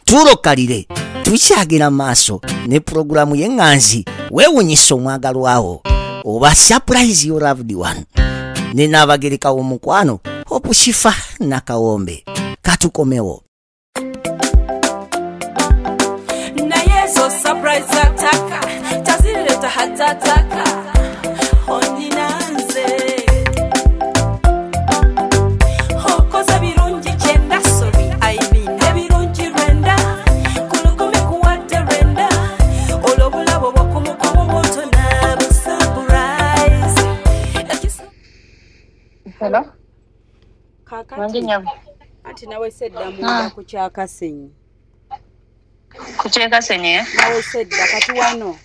Tuulokalire tukyagera maaso ne pulogulaamu y'eŋŋanzi weewunyisa omwagalwawo oba surprise your loved one ne Nnaabagereka w'omukwano Hope Shifa Nakawombe. Katukomewo. Naye zo surprise ataka tazireta hatataka oninanze okoze birungi kyenda sorry I mean ebirungi lwenda kulukumi kuwadde lwenda olw'obulabo bw'okumukumu butona bu surprise. Hello? Kakati anti nawe sedda munda ku kyakasenyi. Ku kyakasenyi eh? Nawe sedda kati wano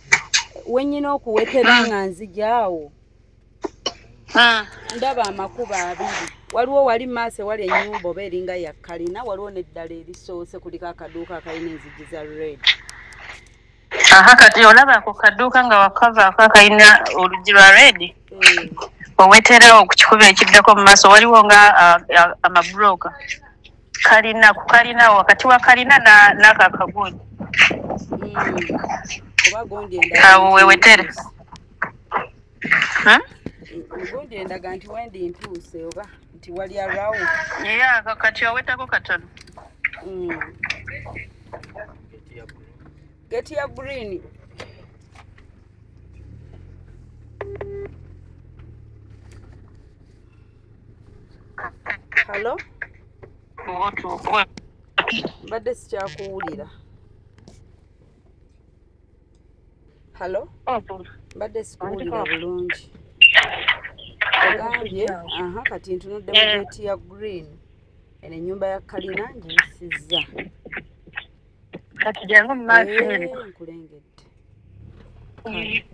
wenyina okuwetera nga nzijaawo. Ndaba amakubo abiri. Waliwo wali maaso wali ennyumba oba eringa ya kalina, waliwo n'eddala erisoose kuliko akaduuka akalina enzigi za red. Aha, kati olaba ako kaduuka nga wakavaako akalina oluggi lwa red. Oweterawo ku kikubo ekiddako mu maaso waliwo nga amabuloka kalina ku kalina wakati wa kalina n'ako akagundi. Oba gundi endaga awo wewetere. Gundi endaga nti wendi ntuuse oba nti wali around. Yeah, kati owetako katono. Geti ya green. Hello? Mbadde sikyakuwulira. Hello? Mbadde sikuwulira bulungi. Ogambye, aha, kati ntunudde mu geti ya green. Eno ennyumba ya kalina ngiyisizza. Kati jangu mu maaso. Nkulengedde. Okay.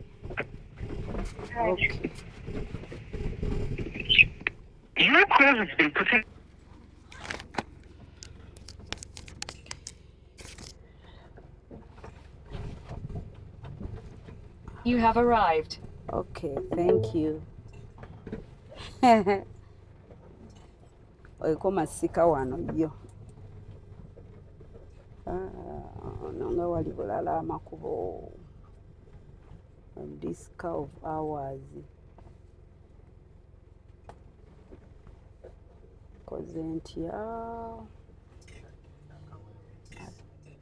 Your call has been put in. You have arrived. Okay, thank you. Oiko masika wano yo. Ono nga wali bulala amakubo. On this curve hours. Koze ntya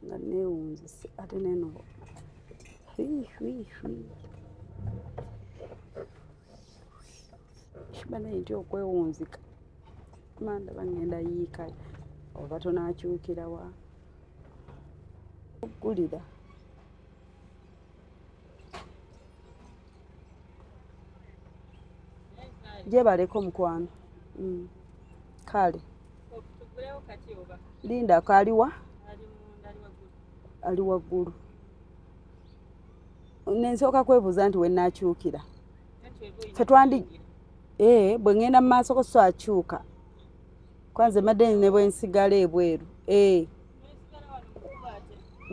nga neewunzise ate neno kiba naye ntya okwewunzika manda bangenda yiika oba tonaakyukirawa oggulira. Gyebaleko mukwano. Kale. Linda kaliwa? Ali waggulu. Nensooka kwebuuza nti we naakyukira. Ffe twandi bwe ngenda mu maaso ko so akyuka. Kwanza mbadde ne bwe nsigala ebweru.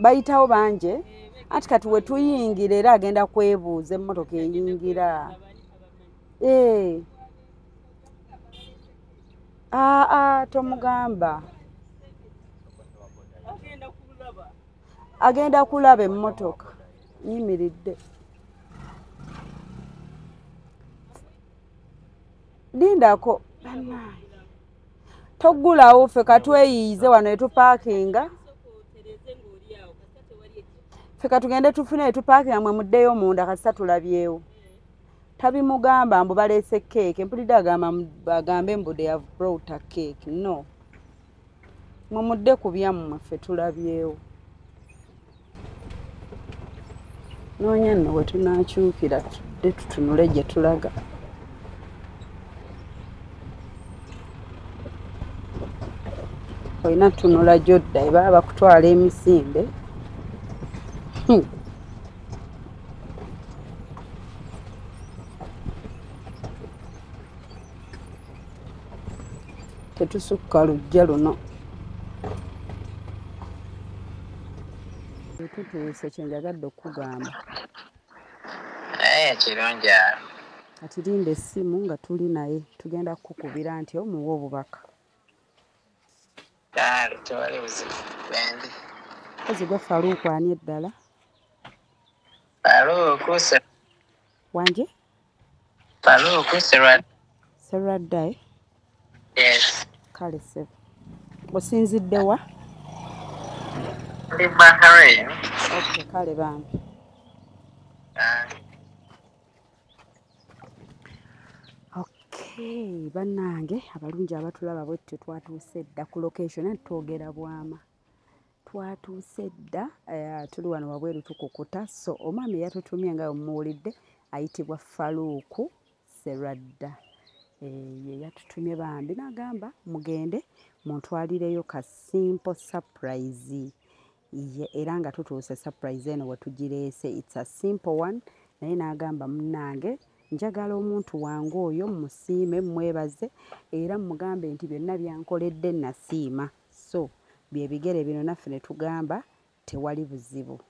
Bayitawo bangi. Anti kati we tuyingira era agenda kwebuuza emmotoka eyingira. Tomugamba. Agenda kulaba emmotoka. Nyimiridde. Lindako. Toggulawo ffe katweyiize wano etupaakinga. Ffe katugende tufune etupaakinga mwe muddeyo munda kasita tulabyewo. Tabimugamba mbu baleese keeke. Mpulidde agamba bagambe mbu they have brought a cake. No. Mwe mudde ku byammwe ffe tulabyewo. Noonya nno we tunaakyukira tudde tutunule gye tulaga. Olina tunula gy'odda eba bakutwala emisinde. Tetusukka luggya luno. Tutuuse kye njagadde okukugamba. Kirungi awo. Kati linda essimu nga tuli naye tugenda kukukubira nti omuwa obubaka. Kale tewali buzibu bendi. Kozi gwe Faruku ani eddala? Faruku Wanje? Faruku Serwadda. Serwadda, eh? Yes. Kale ssebo. Osinzidde wa? Ndi Bahrain. Okay, kale bambi. Okay, bannange abalungi abatulaba bwetutyo twatuuse dda ku location anti twogera bwama. Twatuuse dda, tuli wano wabweru tukukuta. So omwami eyatutumye nga omuwulidde ayitibwa Faruku Serwadda. Ye yatutumye bambi n'agamba mugende muntwalireyo ka simple surprise. Ye era nga tutuuse surprise eno we tugireese. It's a simple one, naye n'agamba munnange njagala omuntu wange oyo musiime mwebaze era mugambe nti byonna byankoledde nasiima. So bye bigere bino naffe ne tugamba tewali buzibu.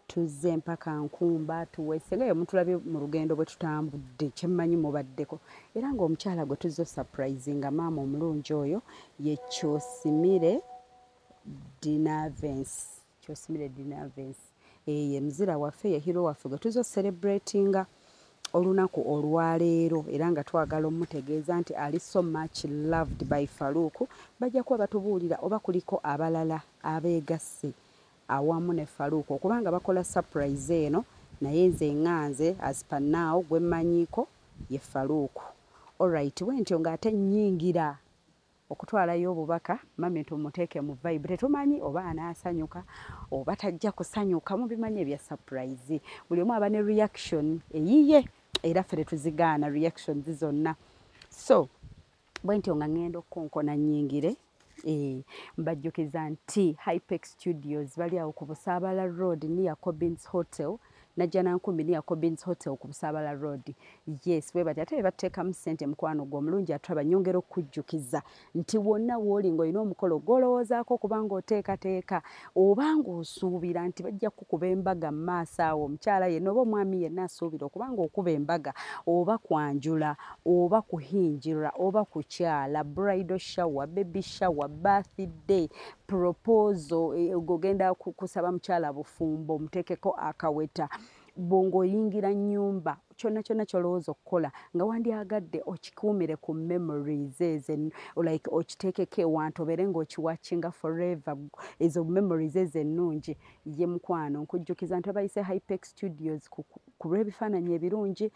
Tuzze mpaka Nkumba tuwese nga mutulabye mu lugendo bwe tutambudde kyemmanyi mubaddeko. Era ng'omukyala gwe tuzze surprisinga maama omulungi oyo ye Kyosimire Dinavence. Kyosimire Dinavence. Ye muzira waffe, ye hero waffe gwe tuzze celebratinga olunaku olwaleero era nga twagala omutegeeza nti ali so much loved by Faruku. Bajja kuba batubuulira oba kuliko abalala abeegasse awamu ne Faruku okubanga bakola surprise eno, naye nze ŋŋanze as per now gwe mmanyiiko ye Faruku. Alright, bwentyo ng'ate nnyingira okutwalayo obubaka mami tumuteeke mu vibe. Tetumanyi oba anaasanyuka oba tajja kusanyuka, mubimanyi ebya surprise. Buli omu aba ne reaction eyiye era ffe tetuzigaana reactions zonna. So bwentyo nga ŋŋenda okukonkona nnyingire. Mbajjukiza nti Hypex Studios bali awo ku Busaabala Road near Cobbins Hotel, Najjanankumbi near Cobbins Hotel ku Busaabala Road. Yes, bwe bati ate bateekamu ssente mukwano gwo omulungi atulaba. Nnyongera okukujjukiza nti wonna w'oli ng'olina omukolo gw'olowoozaako okuba ng'oteekateeka oba ng'osuubira nti bajja kukuba embaga mu maaso awo, omukyala yenna oba omwami yenna asuubira okuba ng'okuba embaga oba kwanjula oba kuhinjira oba kukyala, bridal shower, baby shower, birthday, proposal, ogenda kusaba mukyala bufumbo omuteekeko akaweta, bw'oyingira nnyumba, kyonna kyonna ky'olowooza okukola nga wandyagadde okikuumire ku memories ezo, like okiteekeko ewantu obeere ng'okiwatchinga forever, ezo memories ezo ennungi. Ye mukwano nkujjukiza nti abayise Hypex Studios ku lw'ebifaananyi ebirungi,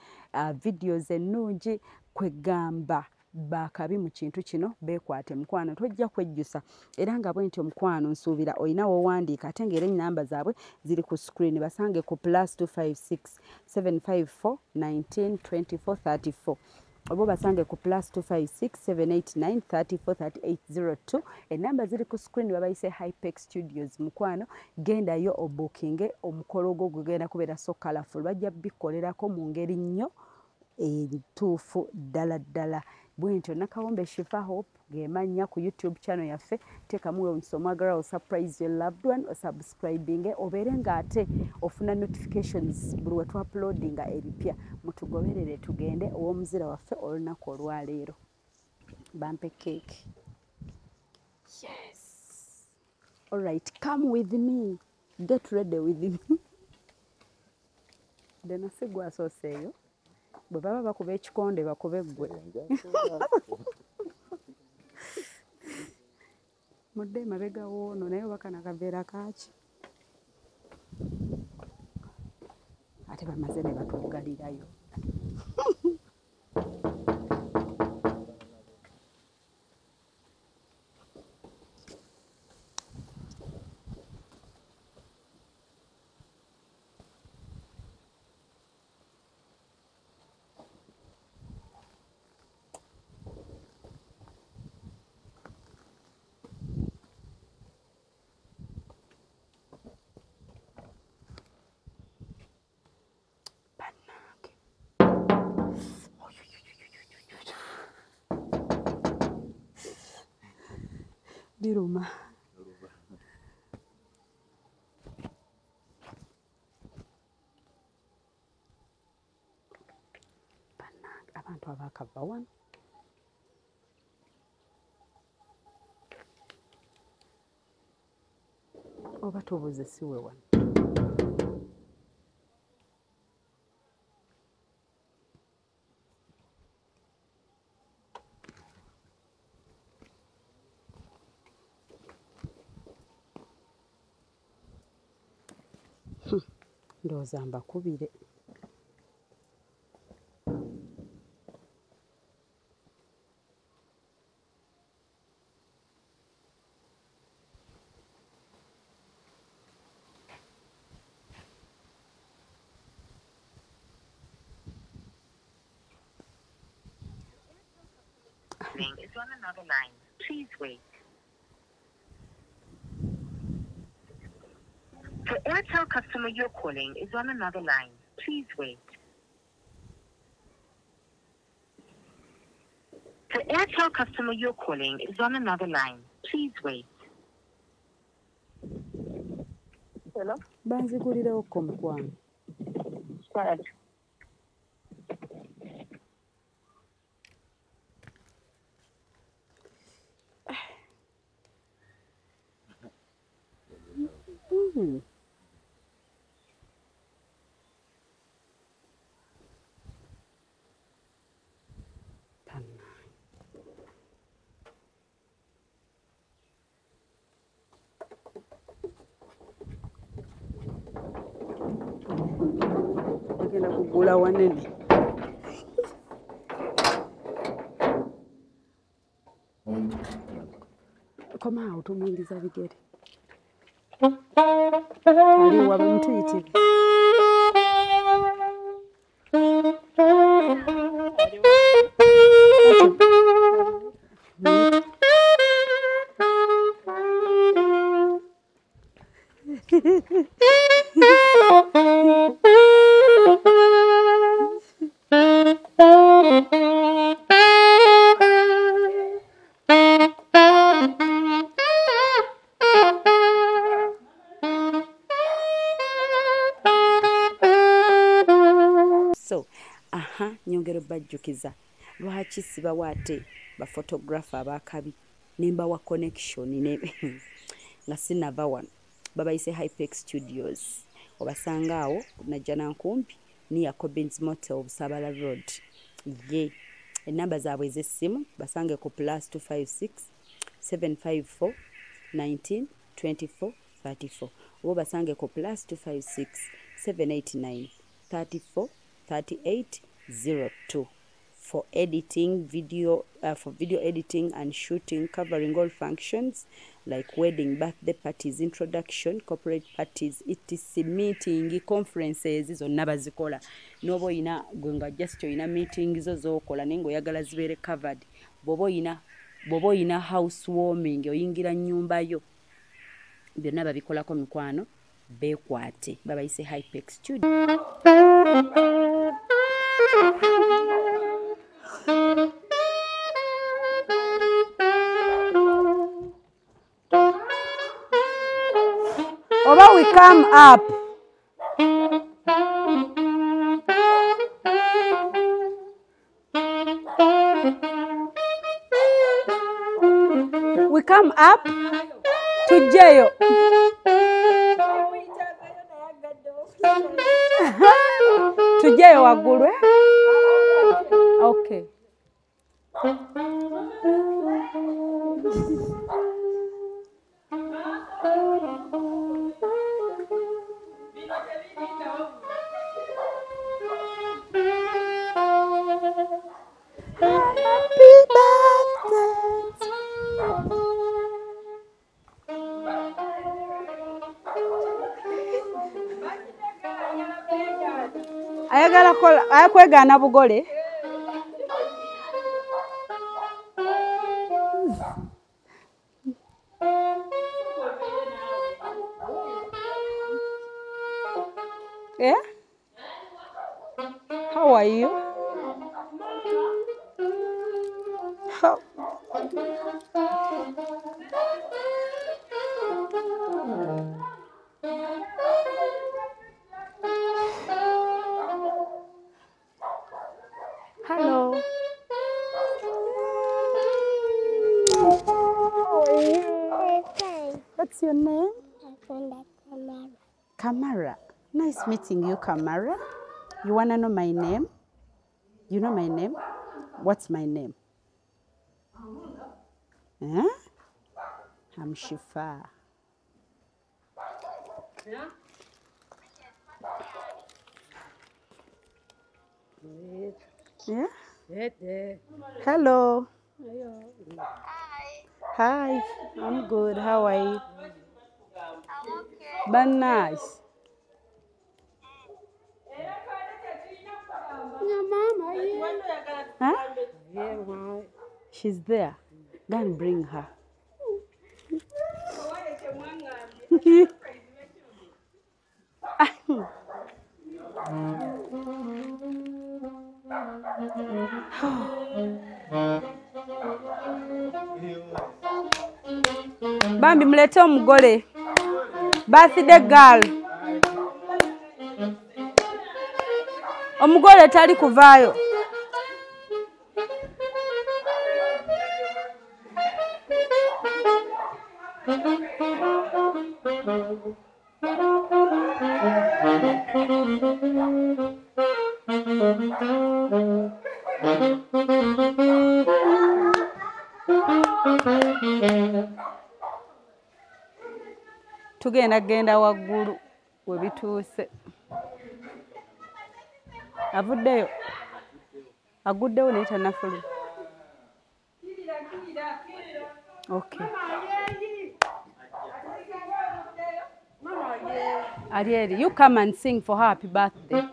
videos ennungi, kwegamba bakabi mu kintu kino beekwate mukwano, tojja kwejjusa. Era nga bwe ntyo mukwano nsuubira olina w'owandiika ate ng'era ennamba zaabwe ziri ku screen, basange ku +256 754 19 24 34 oba basange ku +256 789 34 38 02. Ennamba ziri ku screen, babayise Hypex Studios. Mukwano gendayo obookinge omukolo gwo gugenda kubeera so colourful, bajja bikolerako mu ngeri nnyo entuufu ddala ddala. Bwentyo Nakawombe Shifa Hope gemanya ku YouTube channel yaffe, teekamu omwagala surprise your loved one, osubscribinge obeere ng'ate ofuna notifications buli we tu-uploadinga ebipya. Mutugoberere tugende ow'omuzira waffe olunaku olwaleero. Bampe cake. Yes. Alright, come with me. Get ready with me. Dena si gwasooseeyo. Bwe baba bakuba ekikonde bakube ggwe. Mudde emabega woono naye oba kano akaveera kaaki? Ate bamaze ne batuggalirayo. Biruma. Bannange abantu abaakava wano. Oba tubuze siwe wano. Ndowooza mbakubire. Is on another line. Please wait. The Airtel customer you're calling is on another line. Please wait. The Airtel customer you're calling is on another line. Please wait. Hello? Banzigulirewo ko mukwano. Sorry. Agenda kugula wanene. Koma awo tumuyingiza bigere. Aliwo abamutuyitire. So, aha, nyongera bajjukiza lwaki sibawa ate ba photographer abakabi nembawa connection ne nga sinava wano babayise Hypex Studios obasanga awo Najja Nkumbi ni Jacobins Motel Busabala Road. Ye enamba zaabwe ez'essimu basange ku +256 754 19 24 34 oba basange ku +256 789 34 38 02 for editing video, for video editing and shooting, covering all functions like wedding, birthday parties, introduction, corporate parties, etc, meeting, conferences zonna bazikola. N'oba oyina gwe nga just oyina meeting zo z'okola naye ng'oyagala zibeere covered. Bw'oba oyina housewarming, oyingira nnyumba yo, byonna babikolako mikwano, beekwate. Babayise Hypex Studio. Oba we come up. We come up to jail. Tujeyo waggulu. Okay. Happy birthday. Ayagala kola ayakwegaana bugole. Yeah? How are you? How? Hello. How are you? What's your name? Nafunda Kamara. Kamara. Nice meeting you, Kamara. You wanna know my name? You know my name? What's my name? Huh? I'm Shifa. Yeah. Yeah? Hello. Hi. Hi. I'm good. How are you? I'm okay. But nice. Huh? She's there. Go and bring her. Bambi mulete omugole. Birthday girl. Omugole tali kuvaayo. Tugenda genda waggulu we bituuse. Avuddeyo. Aguddewo naye tannafuluma. Okay. Ariel, you come and sing for her happy birthday.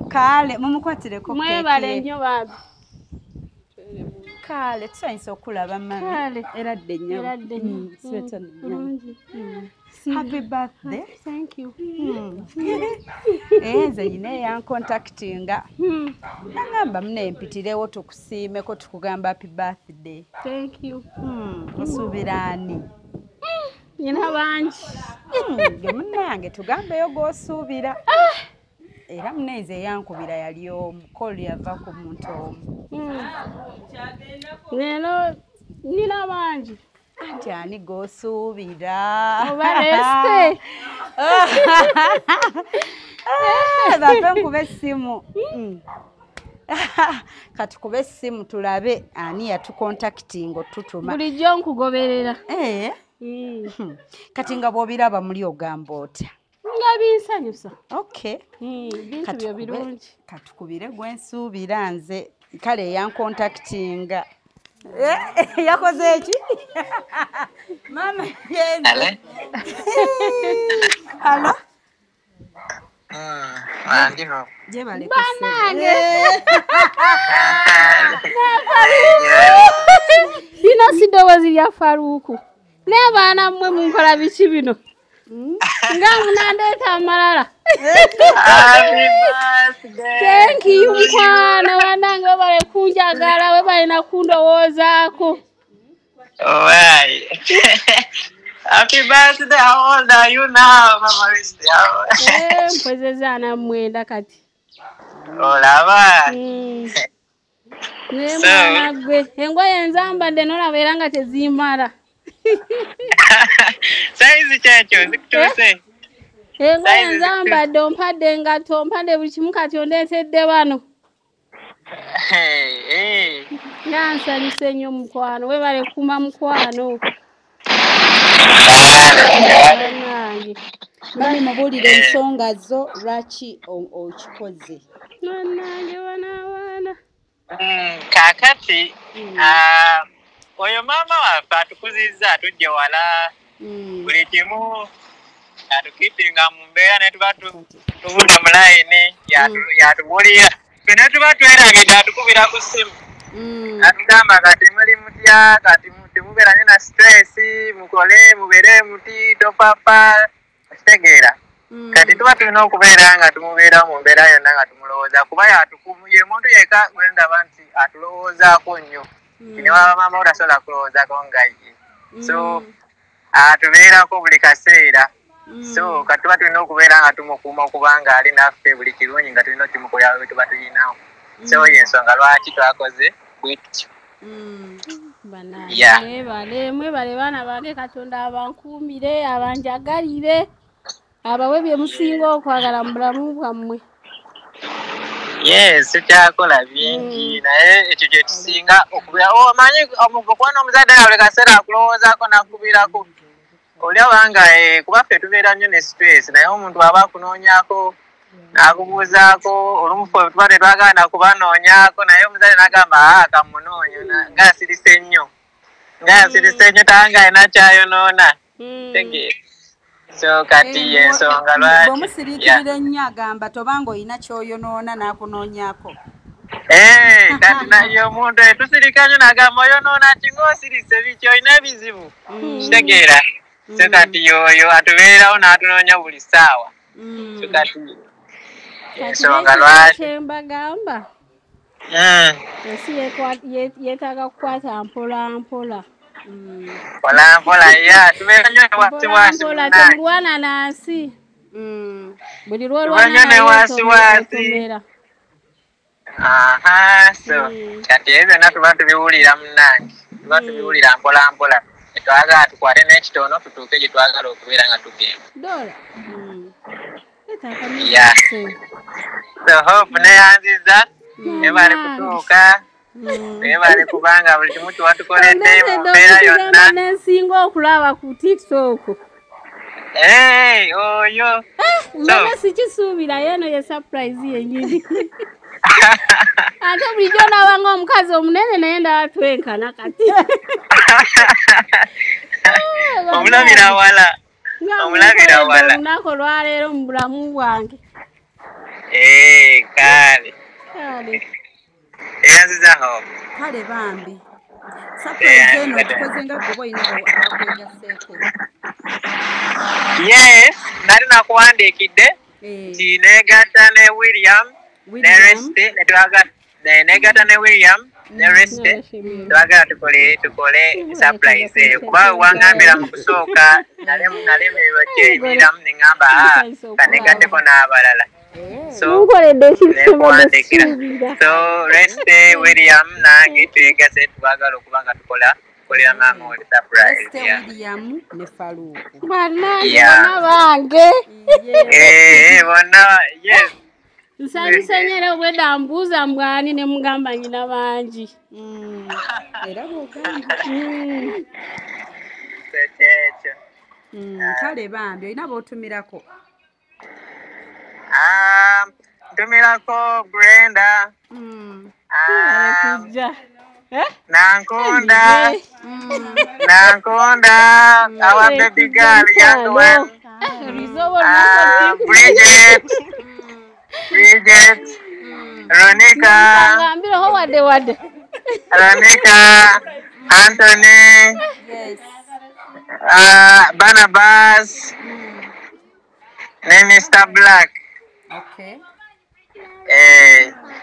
Kale mumukwatireko mwebale nnyo bambi. Kale tusanyuse okulaba mami. Era dde nnyo. Happy birthday. Thank you. Nze nyina eyancontactinga. Nangamba mune mpitirewo tukusiimeko tukugamba happy birthday. Thank you. Osuubira ani? Nyina bangi. Ge munnange tugambeyo gw'osuubira. Era munenze eyankubira yali omu, kolu yava ku muntu omu. Leero nina bangi. Anti ani gw'osuubira? Oba Leste. Bampe nkube essimu. Katukube essimu tulabe ani yatukontakitinga otutuma. Bulijjo nkugoberera. Kati nga bw'obiraba muli ogamba otya? Nga binsanyusa. Okay. Bintu byo birungi. Katukubire gwe nsuubira nze kale eyankontakitinga. Yakoze eki? Mama yenze. Hello? Banange. Lino si ddoboozi lya Faruku. Naye baana mmwe munkola biki bino? Nga munandeeta amalala. Thank you mukwano, bannange webale kunjagala, webale na kundowoozaako. Happy birthday. How old are you now, Mama Lucy? Mpozezza na mwenda kati. Olaba. Naye mwana gwe, engoye nzambadde n'olaba era nga tezimmala. Saizi kyekyo zikutuuse. Engoye nzambadde, ompadde engatto, ompadde buli kimu kati ondeetedde bano. Nga nsanyuse nnyo mukwano, webale kukuuma mukwano. Mami mubuulire ensonga zo lwaki okikoze. Bannange bana. Kaakati oyo maama waffe atukuzizza atujje wala buli kimu atukipinga mu mbeera ne tuba tuvudde mu layini yatubulira fenna tuba twerabidde atukubira ku ssimu atugamba kati muli mutya kati temubeera nnyo na stress mukole mubeere muti topapa kitegeera kati tuba tulina okubeera nga tumubeera mu mbeera yonna nga tumulowooza kuba ye muntu yekka gwe ndaba nti atulowoozaako nnyo ne waba maama otasobola kulowoozaako nga ye so atubeerako buli kaseera so kati tuba tulina okubeera nga tumukuuma kubanga ali naffe buli kirungi nga tulina okimukolera bwe tuba tulinawo so yensonga lwaki twakoze bwe tutyo. Bannange mwebale baana bange Katonda abankuumire abanjagalire abawe bye musinga okwagala mu bulamu bwammwe. Yes, tukyakola bingi naye ekyo kye kisinga okubeera omanyi okuba n'omuzadde nga buli kaseera akulowoozaako n'akubirako oli abanga kuba ffe tubeera nnyo ne stress naye omuntu aba akunoonyaako n'akubuuzaako olumu ffe tuba tetwagala na kubanoonyaako naye omuzadde n'agamba kamunoonye ng'asirise nnyo tanga alina kyayonoona tegeera. So kati ensonga lwaki bw'omusiriikirira ennyo agamba tobanga olina ky'oyonoona n'akunoonyaako. Kati naye omuntu tusirika nnyo n'agamba oyonoona ki ng'osirise biki olina ebizibu kitegeera. So kati yoyo atubeerawo n'atunoonya buli ssaawa. So kati ensonga lwaki kyembagamba ensi yeetaaga kukwata mpola mpola. Mpola mpola ya tubeera nnyo ne wasiwasi temulwana nansi buli lwolwana nnyo ne wasiwasi. Aha, so kati ebyo byonna tuba tubiwulira munnange tuba tubiwulira mpola mpola tetwagala tukwate n'ekitono tutuuke gye twagala okubeera nga tugenda. Dola Yeah. So Hope neyanziza ebale kutuuka ebale kubanga buli kimu kiwatukoledde mu mbeera yonna nensinga okulaba ku TikTok. Oyo mbadde sikisuubira yeeno ye surprise yennyini. Ate bulijjo ndaba ng'omukazi omunene naye ndaba twenkana kati. Omulabira wala. Omulabira wala. Olunaku olwaleero mu bulamu bwange. Kale. Eyanziza Hope. Kale bambi. Surprise eno tukoze nga gwe olina abakwegaseeko. Yes, nali nakuwandiikidde nti neegatta ne William ne Reste neegatta ne William ne Reste twagala tukole surprise eyo kuba wangambira mu kusooka nalemererwa kyeyimiriramu ne ŋŋamba kaneegatteko n'abalala. So nekuwandiikira. So Reste, William nange twegase twagala okuba nga tukolera maama we surprise. Reste, William ne Faruku. Bannange bonna bange. Bonna yes. Nsanyuse nnyo era obwedda mbuuza mbwani ne mugamba nnyina bangi. Era bw'ogamba. Kyekyo. Kale bambi olina b'otumirako. Ntumirako Brenda. Nankunda. Nankunda, our baby girl, young one. Bridget. Bridget, Ronika, Ronika, Anthony, yes. Barnabas, ne Mr. Black. Okay.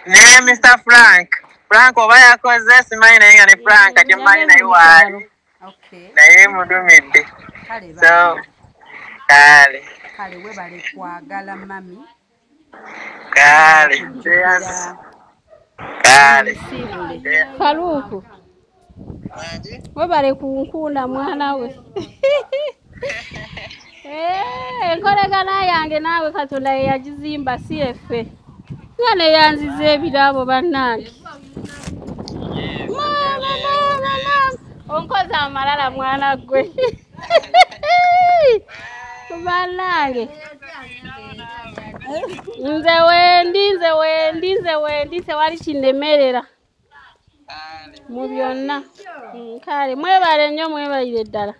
Ne Mr. Frank. Frank oba yakoze simanyi naye nga ne Frank kyemmanyi naye waali. Okay. Naye mudumidde. So, kale. Kale webale kwagala mami. Kale. Yes. Kale. Faruku. Webale kunkunda mwana we. Enkolagana yange naawe Katonda ye yagizimba si effe. Nga neyanziza ebirabo bannange. Mama, mama, mama. Onkoze amalala mwana gwe. Bannange nze wendi tewali kindemerera mu byonna. Kale mwebale nnyo, mwebalire ddala.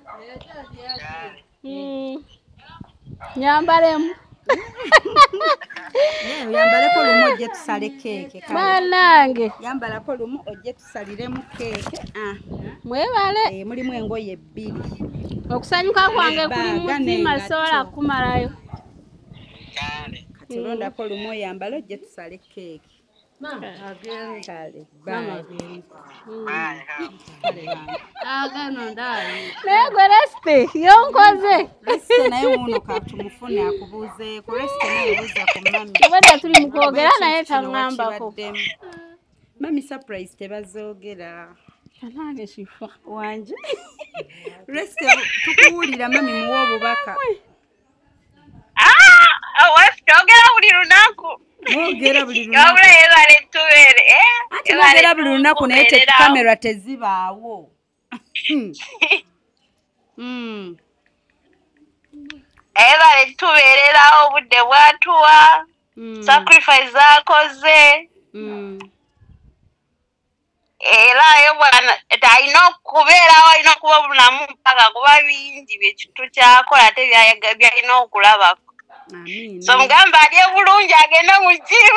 Nyambalemu. Yambaleko lumu ojje tusale keeke. Bannange yambalako lumu ojje tusaliremu keeke. Mwebale. Mulimu engoye bbiri. Okusanyuka kwange kuli mutima, sobola kumalayo. Kati londako lumu oyambale ojje tusale keeke. Kale, bye. Naye gwe Resite yonkoze. Resite naye wuuno katumufune akubuuzeeko. Resite naye buuza ku mami. Obadde tuli mu kwogera naye taŋŋambako. Mami surprise tebazoogera. Nange kifa. Wanje. Resite tukuwulira mami muwe obubaka. Twogera buli lunaku. Mwogera buli lunaku. Ate mwogera buli lunaku naye kamera tezibaawo. Ebale tubeererawo obudde bwatuwa. Sacrifice z'akoze. Era yo bwana alina okubeerawo, alina okuba obulamu mpaka kuba bingi bye tukyakola ate byalina okulabako. So mugamba alye bulungi agende mu gym.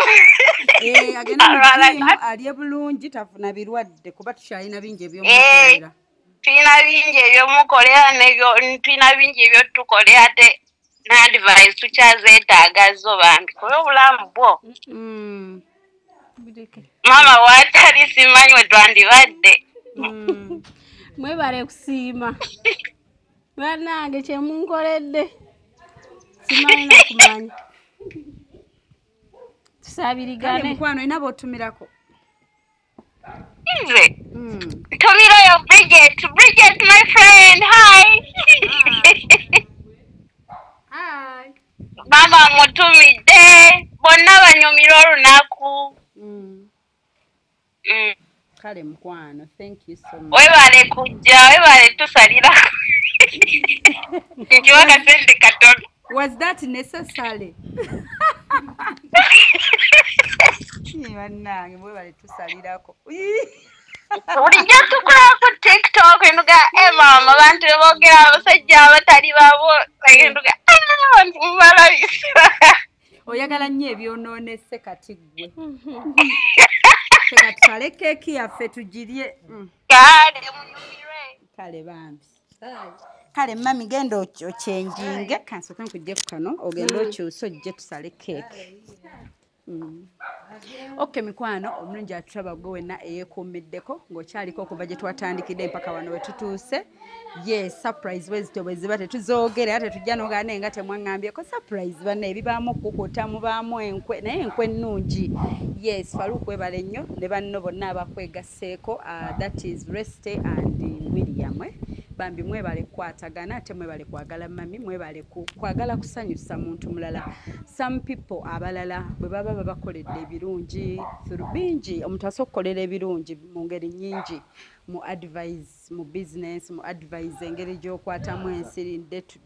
Agende mu gym alye bulungi tafuna birwadde kuba tukyalina bingi ebyomukolera. Tulina bingi ebyomukolera n'ebyo tulina bingi ebyotukolera ate n'advice tukyazeetaaga zo bambi kuba obulamu bwo. Mama watali simanyi we twandibadde. Mwebale kusiima. Bannange kye munkoledde. Simanyi nakumanya. Tusabirigane. Kale mukwano olina b'otumirako. Nze? Ntumirayo Bridget. Bridget my friend, hi. Hi. Mama mutumidde. Bonna banyumirwa olunaku. Kale mukwano, thank you so much. Webale kujja, webale tusalira. Nkiwa kasente katono. Was that necessary? Bannange mwebale tusalirako. Bulijjo tukulaba ku TikTok enduga mama abantu boogera abasajja abatali babo enduga abantu mubalabisa. Oyagala nnyo ebyonoonese kati ggwe. Teka tusale keeki yaffe tugirye. Kale munyumirwe. Kale bambi. Kale mami genda okyenjinge kansooke nkugye ku kano ogende okyuse ojje tusale keeki. Okay mikwano omulungi atulaba gwe wenna eyeekuumiddeko ng'okyaliko okuva gye twatandikidde mpaka wano we tutuuse. Yes, surprise bwe zityo bwe ziba tetuzoogera era tetujja n'ogaana naye nga temwaŋŋambyeko surprise banna ebibaamu okukuta mubaamu enkwe naye enkwe ennungi. Yes, Farouk webale nnyo ne banno bonna abakwegasseeko, that is Resite and William. Bambi mwebale kukwatagana ate mwebale kwagala mami, mwebale kwagala kusanyusa muntu mulala. Some people abalala bwe baba babakoledde ebirungi bingi, omuntu asobola okukolera ebirungi mu ngeri nnyingi, mu advice, mu business, mu advice engeri gy'okwatamu ensiri,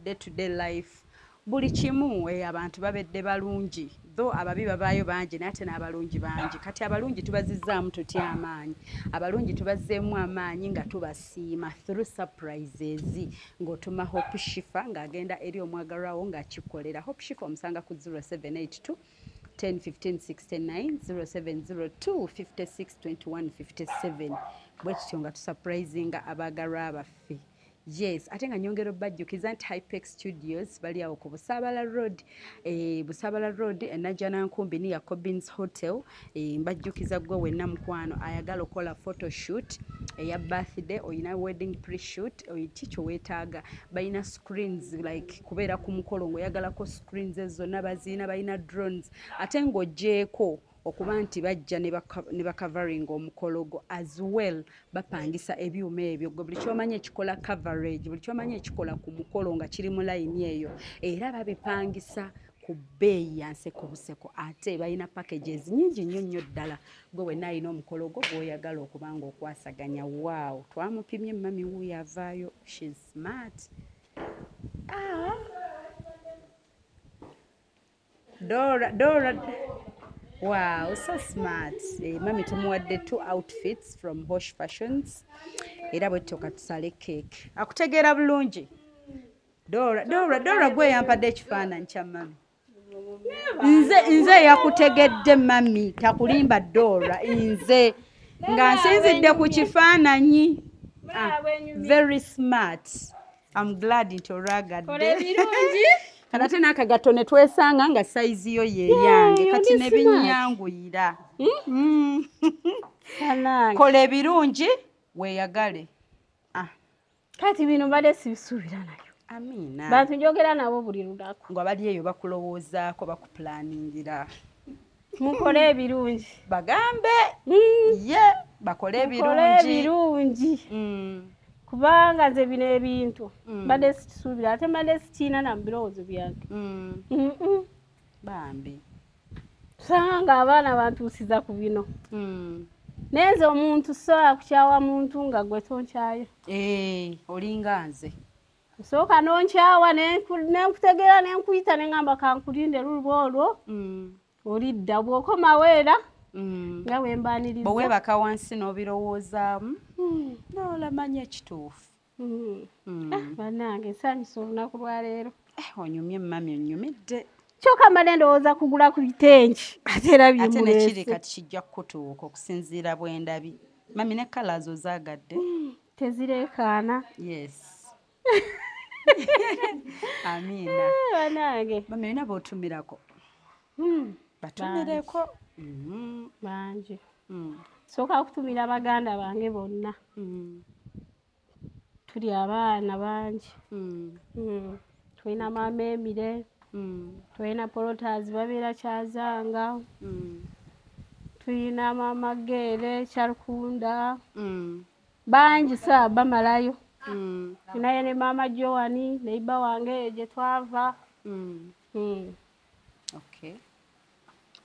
day to day life, buli kimu. Abantu babedde balungi, though ababi babaayo bangi naye ate n'abalungi bangi. Kati abalungi tubazizzaamu tutya amaanyi? Abalungi tubazzeemu amaanyi nga tubasiima through surprises, ng'otuma Hope Shifa ng'agenda eri omwagalwawo ng'akikolera. Hope Shifa omusanga ku 0782 10 15 69 0702 56 21 57. Bwe tutyo nga tusurprisinga abaagalwa baffe. Yes, ate nga nyongera obbajjukiza nti Hypex Studios bali awo ku Busaabala Road, Busaabala Road Najjanankumbi near Cobins Hotel. Mbajjukiza gwe wenna mukwano ayagala okukola photoshoot eya birthday, oyina wedding pre-shoot, ki kye weetaaga. Balina screens like kubeera ku mukolo ng'oyagalako screens ezo zonna baziina, balina drones, ate ng'oggyeeko okuba nti bajja ne bakavaringa omukolo gwo as well, bapangisa ebyuma ebyo gwe buli kyomanyi ekikola coverage, buli kyomanyi ekikola ku mukolo nga kiri mu layini eyo, era babipangisa ku bbeeyi ya nseko buseko. Ate balina packages nnyingi nnyo nnyo ddala. Gwe wenna alina omukolo gwo gw'oyagala okuba nga okwasaganya. Waawo, twamupimye mami wuuyo avaayo. She's smart. Ah. Dora, Dora. Wow, so smart. Mami tumuwadde 2 outfits from Hosh Fashions. Era bwe tutyo katusale cake. Akutegeera bulungi. Dora, Dora, Dora gwe yampadde ekifaananyi kya mami. Nze yakutegedde mami, takulimba Dora, nze nga nsinzidde ku kifaananyi. Very smart. I'm glad nti olwagadde. Kati ate n'akagatto ne twesanga nga sayizi yo ye yange, kati ne binnyanguyira. Kola ebirungi weeyagale. Kati bino mbadde sibisuubira nayo. Amiina. Bantu njogera nabo buli lunaku. Nga bali eyo bakulowoozaako, bakupulaningira. Mukole ebirungi. Bagambe. Ye, bakole ebirungi. Mukole ebirungi. Kubanga nze bino ebintu mbadde sikisuubira, ate mbadde sikiina na mu birowoozo byange. Bambi. Tusanga abaana bantuusiza ku bino. Naye nze omuntu sobola kukyawa muntu nga gwe tonkyayo. Olinga nze. Osooka n'onkyawa nenkutegeera nenkuyita ne ŋŋamba kankulinde lulwo olwo olidda bw'okomawo era nga bwe mbaaniriza. Bwe weebaka wansi n'obirowoozaamu n'olamanya ekituufu. Bannange nsanyusa olunaku lwa leero. Onyumye mami, onyumidde. Kyokka mbadde ndowooza kugula ku bitengi ate era Ate nekiri bimuleese. kati kijja kukutuuka okusinziira bwe ndabye. Mami ne colours ozaagadde? Tezireekaana. Yes. Amiina. Bannange. Mami olina b'otumirako? Batumireko. Bangi. Sooka kutumira baganda bange bonna. Tuli abaana bangi. Tulina maama Emire, tulina Polotazi babeera Kyazanga, tulina maama Geere Kyalukunda, bangi saa bamalayo. Naye ne maama Joani neighbor wange eyo gye twava. Okay.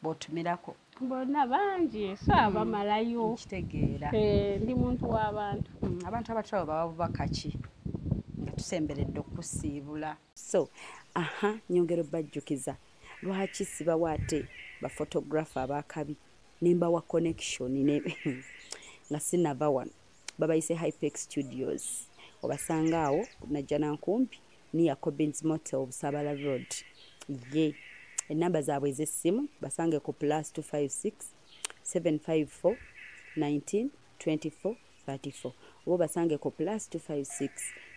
B'otumirako? Bonna bangi saa bamalayo. Nkitegeera. Ndi muntu w'abantu. Abantu abatulaba baba bubaka ki nga tusemberedde okusiibula? So, aha, nyongera obbajjukiza lwaki sibawa ate baphotographer abakabi ne mbawa connection ne nga sinava wano. Babayise Hypex Studios, obasanga awo Najjanankumbi near Cobins Motel, Busabala Road. Ye enamba zaabwe ez'essimu basange ku +256 754 19 24 34 oba basange ku +256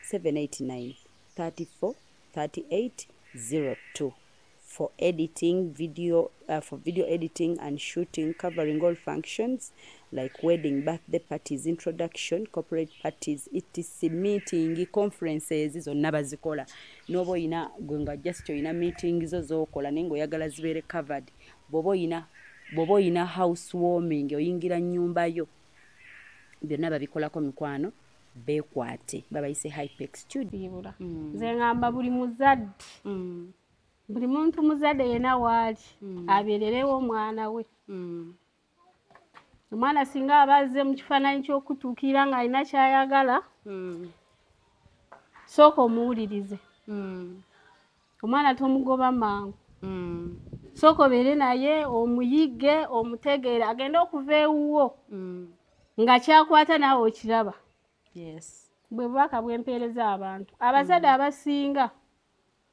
789 34 38 02 for editing video, for video editing and shooting, covering all functions like wedding, birthday parties, introduction, corporate parties, etc, meeting, conferences zonna bazikola. N'oba oyina gwe nga just oyina meeting zo z'okola naye ng'oyagala zibeere covered, bw'oba oyina house warming, oyingira nnyumba yo, byonna babikolako. Mikwano, beekwate, babayise Hypex Studio. Siibula. Nze ŋŋamba buli muzadde, buli muntu muzadde yenna waali abeererewo omwana we. Omwana singa aba azze mu kifaananyi ky'okutuukirira ng'alina ky'ayagala, sooka omuwulirize. Omwana tomugoba mangu. Sooka obeere naye, omuyige, omutegeere, agende okuva ewuwo nga kyakwata naawe okiraba. Bwe bubaka bwempeereza abantu. Abazadde abasinga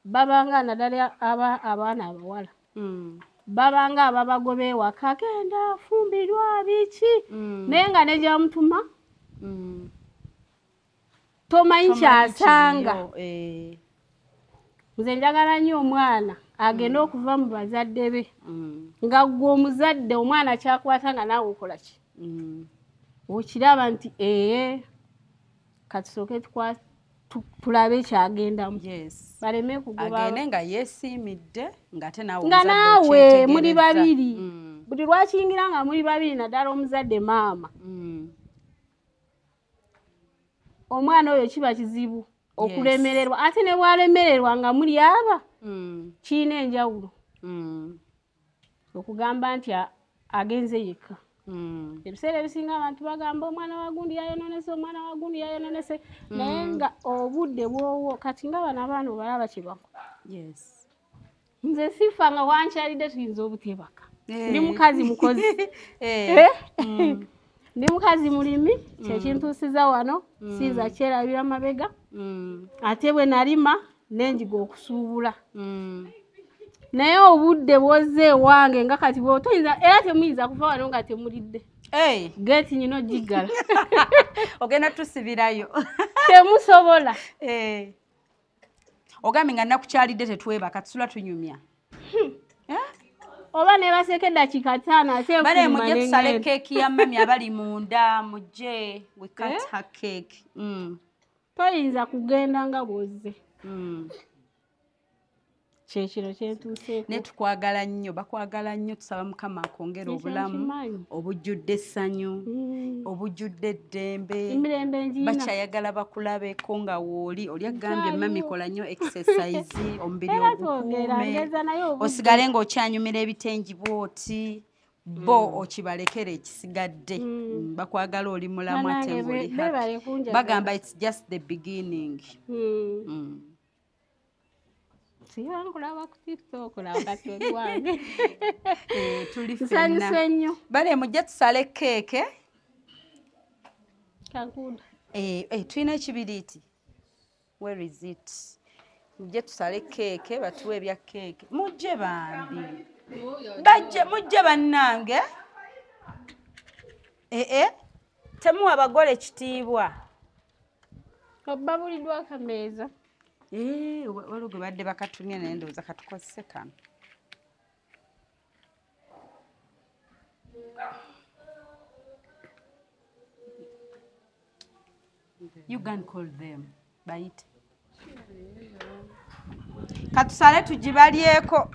babanga, naddala abaana abawala, babanga ababagoba ewaka, genda afumbirwa biki, naye nga ne gyamutuma tomanyi kyasanga. Nze njagala nnyo omwana agende okuva mu bazadde be nga ggwe omuzadde omwana kyakwata nga naawe okola ki, okiraba nti ee, katusooke tulabe kyagendamu, baleme kugoba. Agende nga yeesiimidde ng'ate naawe nga omuzadde naawe muli okyetegereza. Babiri. Buli lwakiyingira nga muli babiri, naddala omuzadde maama, omwana oyo kiba kizibu okulemererwa, ate ne bwalemererwa nga muli aba kiina enjawulo okugamba nti agenze yekka. Ebiseera ebisinga abantu bagamba omwana wa gundi yayononese, omwana wa gundi yayononese, naye nga obudde bwowo kati nga bano abaana obalaba kye bakola. Nze sifa nga wankyalidde tuyinza obuteebaka. Ndi mukazi mukozi. Ndi mukazi mulimi, kyekintuusiza wano, siyinza kyerabira mabega. Ate bwe nalima nenjiga okusuubula. Naye obudde bwozze ewange nga kati bw'otoyinza era temuyinza kuva wano nga temulidde. Geeti nyina ogiggala. Ogenda tusibirayo. Temusobola. Ogambye nga nakukyalidde tetwebaka tusula tunyumya. Oba nebaseeko eddakiika 5 ate Bale mujje tusale keeki ya mami abali munda mujje we cut her cake. Toyinza kugenda nga bw'ozze. Kyekiro kyentuuseeko. Ne tukwagala nnyo, bakwagala nnyo, tusaba Mukama akwongere obulamu obujjudde essanyu, obujjudde eddembe. Emirembe ngiina. Bakyayagala bakulabeko nga wooli. Oli agambye mami kola nnyo exercise, omubiri ogukuume. Osigale ng'okyanyumira ebitengi bw'oti. Bo okibalekere ekisigadde. Bakwagala oli mulamu ate ng'oli happy. Bagamba it's just the beginning. Siba nkulaba ku TikTok olaba kati oli wange. Tuli Nsanyuse ffenna. nnyo. Bale mujje tusale keeke. Kankunda. Tulina ekibiriiti. Where is it? Mujje tusale keeke, batuwe ebya keeke. Mujje bambi. Bajje, mujje bannange. Temuwa bagole kitiibwa. Obabuliddwa akameeza. Waliwo gwe badde bakatumye naye ndowooza katukozese kano. You can call them. Bayite. Katusale tugibalyeko.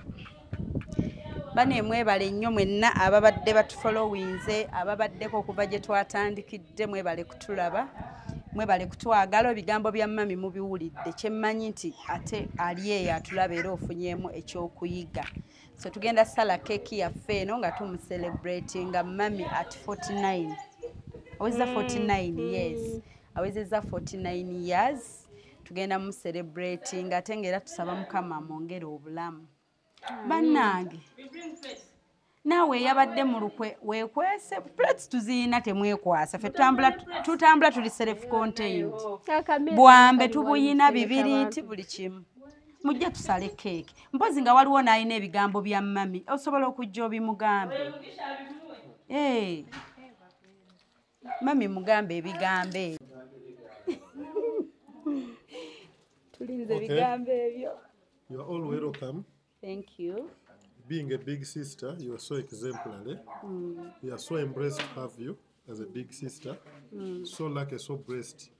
Bane mwebale nnyo mwenna ababadde batufollowinze, ababaddeko okuva gye twatandikidde, mwebale kutulaba. Mwebale kutwagala, ebigambo bya mami mubiwulidde. Kyemmanyi nti ate ali eyo atulaba era ofunyeemu ekyokuyiga. So tugenda sala keeki yaffe eno nga tumucelebratinga mami at 49. Aweza 49 years. Awezezza 49 years. Tugenda mucelebratinga ate ng'era tusaba Mukama amwongere obulamu. Bannange. Naawe eyabadde mu lukwe weekwese, plates tuziina temwekwasa. Ffe tutambula tuli self contained. Bwambe tubuyina bibiriiti buli kimu. Mujje tusale keeki. Mpozi nga waliwo n'alina ebigambo bya mami, osobola okujja obimugambe. Mami mugambe ebigambo ebyo. Tulinze ebigambo ebyo. You are all welcome. Thank you. Being a big sister, you are so exemplary. We are so embraced to have you as a big sister. So lucky, so blessed.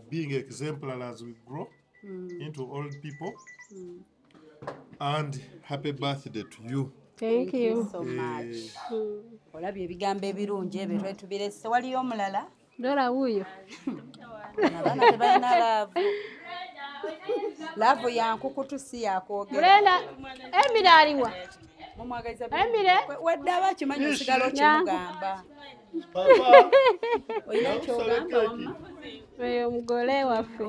Being exemplary as we grow into old people. And happy birthday to you. Thank you so much. Olabye ebigambo ebirungi ebyo twali tubirese. Waliyo omulala? Dora wuuyo. Abaana tebalina laavu. Laavu ya nkukutu si yakwogera. Brenda, Emire aliwa? Emire? Wadde aba akimanyi osigala okimugamba. Olina ky'ogamba wamma? Oyo omugole waffe.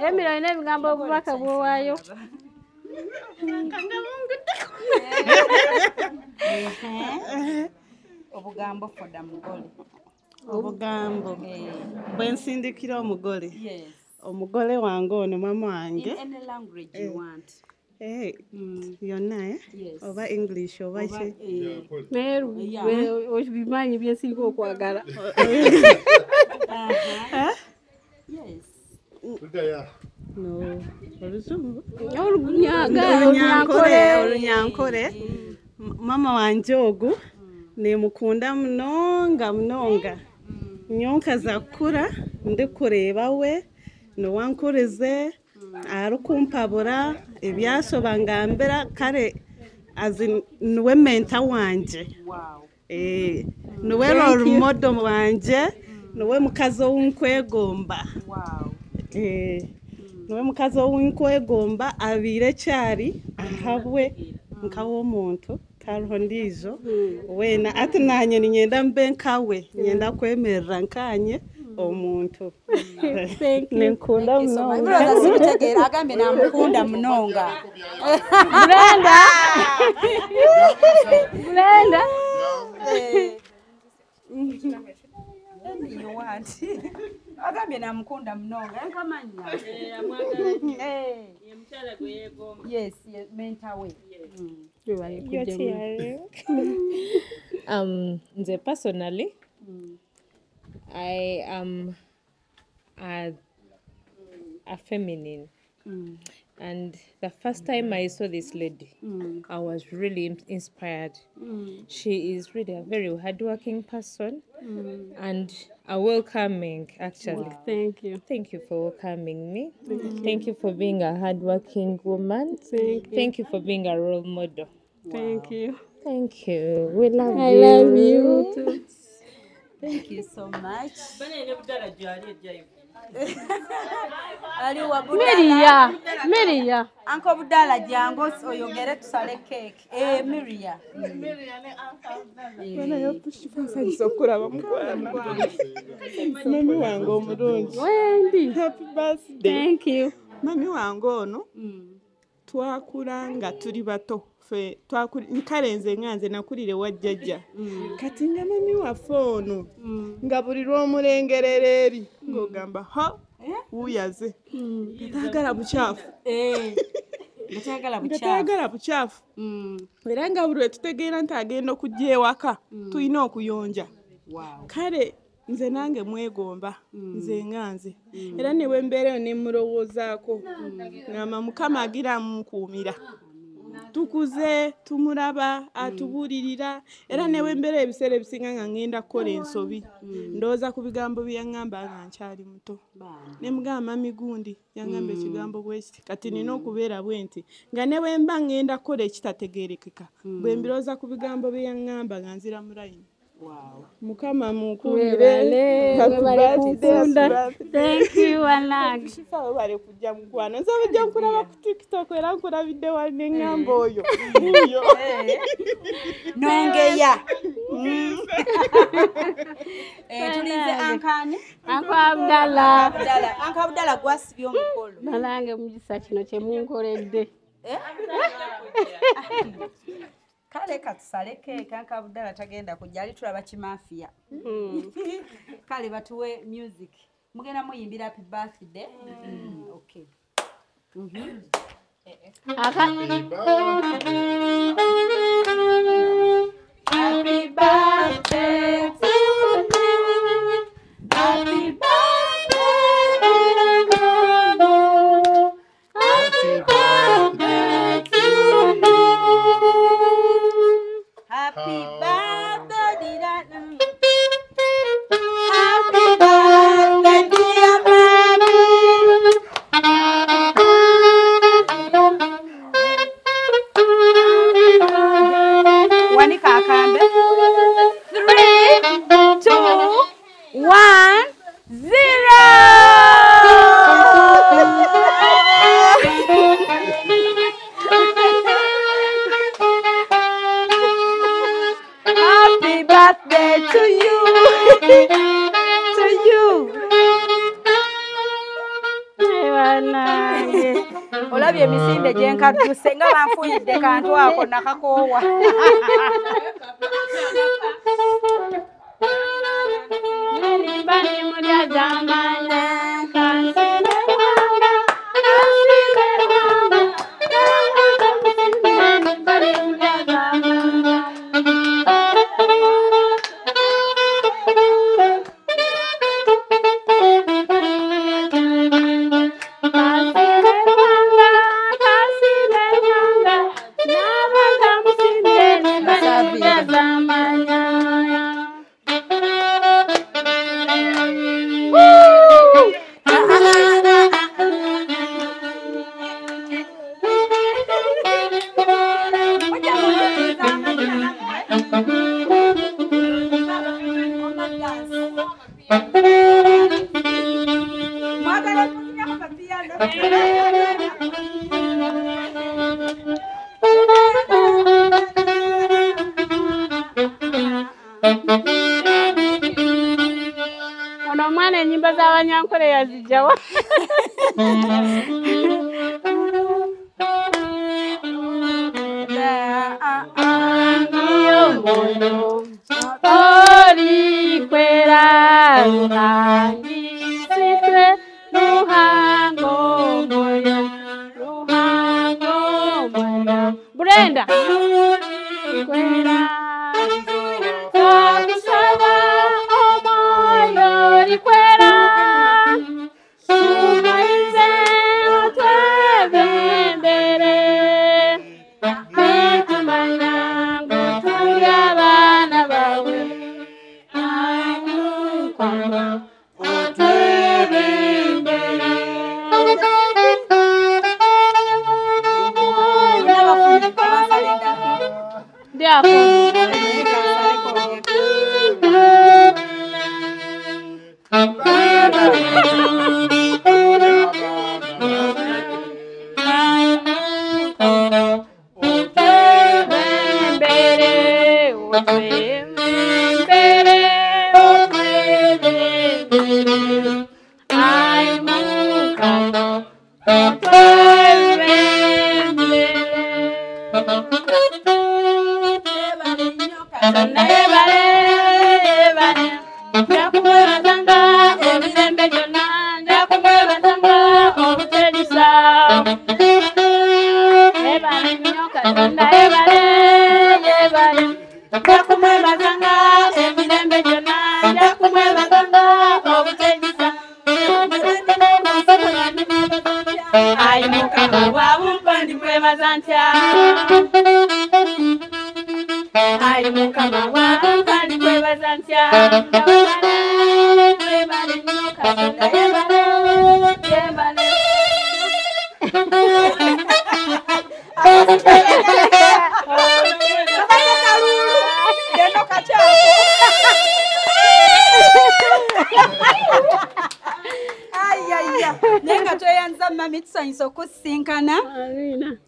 Emire olina ebigambo obubaka bw'owaayo? Obugambo foda mugole. Obugambo bwe nsindikira omugole. Omugole wange ono mama wange. In any language you want. Yonna oba English oba ki? Naye obimanyi bye nsinga okwagala. Yes. No, oluzungu. Olunyankole. Mama wanje ogu nemukunda munonga munonga. Nyonka kukura ndikureba we niwankureze arikumpabura ebyasoba ngambira kare as niwe mentor wanje. Niwe role model wanje, niwe mukazi owunkwegomba. Niwe mukazi owunkwegomba abiire kyari ahabwe nkaw'omuntu tariho ndiijo weena ati nanye ninyenda mbe nkawe nyenda kwemerera nkanye omuntu. Nenkunda munonga. Sibitegeera, agambye namukunda munonga. Brenda. Brenda. You want. Agambye namukunda munonga. Nkamanya. Ye mukyala gwe yeegomba. Yes, mentor we. Nze personally, I am a feminine. And the first time I saw this lady, I was really inspired. She is really a very hardworking person and a welcoming, actually. Wow. Thank you. Thank you for welcoming me. Thank you for being a hardworking woman. Thank you. Thank you for being a role model. Wow. Thank you. Thank you. We love you. I love you too. Thank you so much. Miria, Miria. Uncle Budala jango oyogere tusale cake. Miria. Miria ne Uncle Budala. Mami wange omulungi. Wendy. Happy birthday. Thank you. Mami wange ono twakula nga tuli bato. Kale nze nga nze nakulira ewa jjajja. Kati nga mami waffe ono nga buli lw'omulengerera eri ng'ogamba ha wuuyaze nga tayagala bukyafu. Nga tayagala bukyafu. Era nga buli lwe tutegeera nti agenda okujja ewaka tulina okuyonja. Kale nze nange mwegomba nze nga nze era ne bwe mbeerayo ne mmulowoozaako ngamba Mukama agira amunkuumira. Tukuze tumulaba atubuulirira era ne bwe mbeera ebiseera ebisinga nga ngenda kukola ensobi ndowooza ku bigambo bye yaŋŋamba nga nkyali muto ne mugamba mami gundi yaŋŋamba ekigambo bwe kiti kati nina okubeera bwe nti nga ne bwe mba ngenda kukola ekitategeerekeka bwe mbirowooza ku bigambo bye yaŋŋamba nga nzira mu layini. Mukama munkuumire. Thank you wanange. Shifa webale kujja mukwano. Nze bujja nkulaba ku TikTok era nkulabidde wanne ŋŋamba oyo. Oyo. Nongeya. Tulinze ankani? Uncle Abdallah. Uncle Abdallah gwasibye omukolo. Nange mugisa kino kye munkoledde. Kale katusale keeka Uncle Abdallah tagenda kujja ali tulaba kimafia. Kale batuwe music. Mugenda muyimbira happy birthday. Okay. Happy birthday to you. Happy birthday to you. Happy birthday to you. Happy birthday, dear. Happy birthday, dear mommy. Wanika akambe. 3, 2, 1, 0. Happy birthday to you, to you. Olabye emisinde gye nkadduse nga banfuuyidde kantu ako nakakoowa. Ono omwana ennyimba Omunyankole yazijjawa. Olikwera ruhangisitwe ruhango moyo ruhango mwana Brenda kwera twakusaba omwoyo olikwera sumaize otwebembere nitumanya ngu tuli abaana bawe amukwano otwebembere.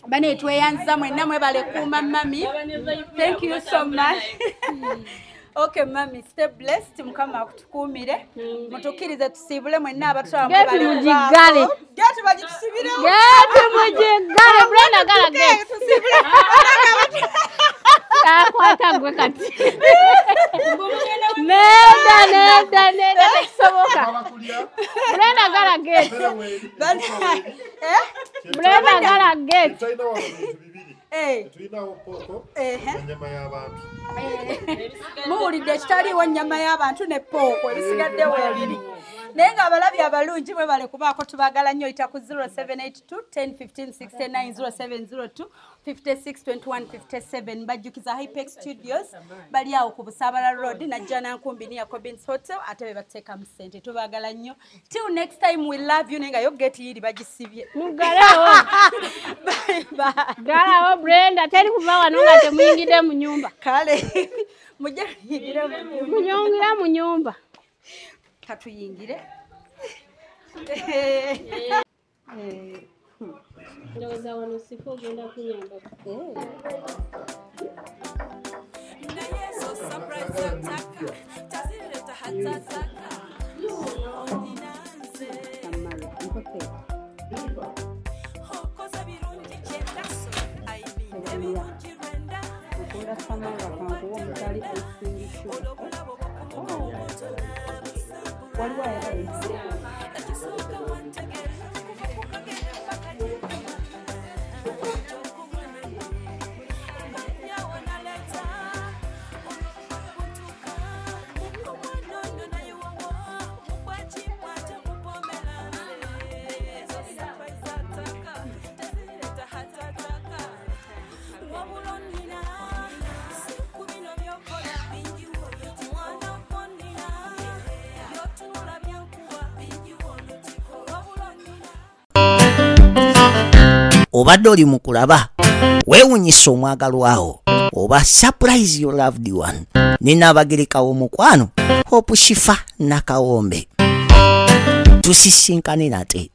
Bane tweyanza mwenna mwebale kuuma mami. Thank you so much. Okay mami, stay blessed. Mukama akutukuumire. Mutukkirize tusiibule mwenna abatulaba mwebale. Geti mugigale. Geti bagitusibirewo. Geti mugigale. Brenda gala geti. Tusibule. Akwata gwe kati. Neda neda neda tekisoboka. Brenda gala geti. Brenda gala geti. Tulinawo poko ennyama y'abantu. Muwulidde ekitaliiwo nnyama y'abantu ne pooko ebisigaddewo ebiri. Naye ng'abalabi abalungi mwebale kubaako tubagala nnyo oyita ku 0782 10 15 69 0702 56 21 57. Bajjukiza Hypex Studios bali awo ku Busaabala Road Najjanankumbi near Cobins Hotel ate be bateekamu ssente. Tubagala nnyo. Till next time we love you. Naye nga yo gate yiri bagisibye. Muggalewo. Bye bye. Ggalawo Brenda teri kuva wano nga temuyingidde mu nnyumba. Kale mujje muyingire mu nnyumba. Munyongera mu nnyumba. Katuyingire. Ndowooza wano sifo ogenda kunyamba. Obadde oli mu kulaba weewunyisa omwagalwawo oba surprise your loved one. Nina abagereka w'omukwano Hope Shifa Nakawombe. Tusisinkane nate.